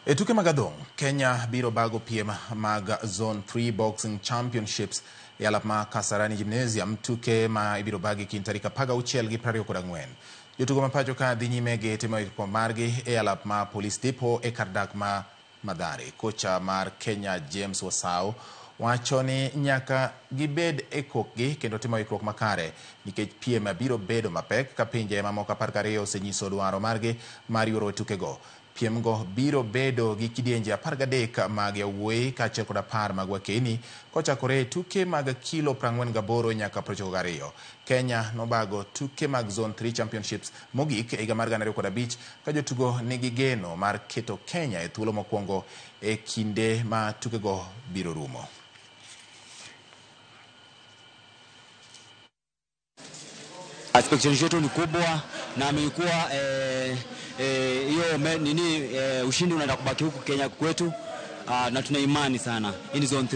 E tuke mag adhong', Kenya biro bago piem mag Zone 3 Boxing Championships e alap ma Kasarani Gymnasium, tuke ma ibiro bagi kind tarik 16 gi 24. Jotugo ma pacho ka dhi nyime gi timo ikruok margi e alap ma Police Depot e kar dak ma Mathare. Kocha mar Kenya James Wasau wacho ni nyaka gibed e kokgi kendo timo ikruok makare nikech piem biro bedo mapek ka pinje mamoko 12 osenyiso dwaro margi mar yuoro e tukego. Piemgo biro bedo gi kidienje 13 mag yawuoyi kaachiel kod 10 mag wakeni kochakore e tuke mag kilo 48 nyaka 92. Kenya nobago tuke mag Zone 3 Championships mogik e higa mar 2005 ka jotugo nigi geno mar keto Kenya e thuolo mokwongo e kinde ma tukego biro rumo. Expectation yetu ni kubwa na amekuwa hiyo nini ushindi unaenda kubaki huku Kenya kwetu, na tuna imani sana. Hii ni zone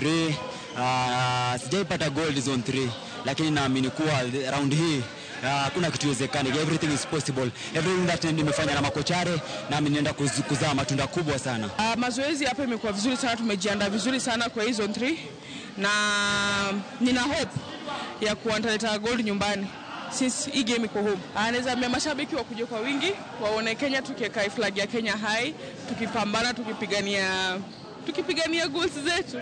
3. Sijaipata gold zone 3, lakini naamini kuwa round hii hakuna kitu iwezekani. Everything is possible. Everything that nimefanya na makochare na mimi naenda kuzaa matunda kubwa sana. Mazoezi hapa imekuwa vizuri sana, tumejiandaa vizuri sana kwa hii zone 3 na nina hope ya kuantaleta gold nyumbani. Since hii game iko home. Anaweza ambia mashabiki wakuje kwa wingi, waone Kenya tukiweka flag ya Kenya high, tukipambana, tukipigania goals zetu.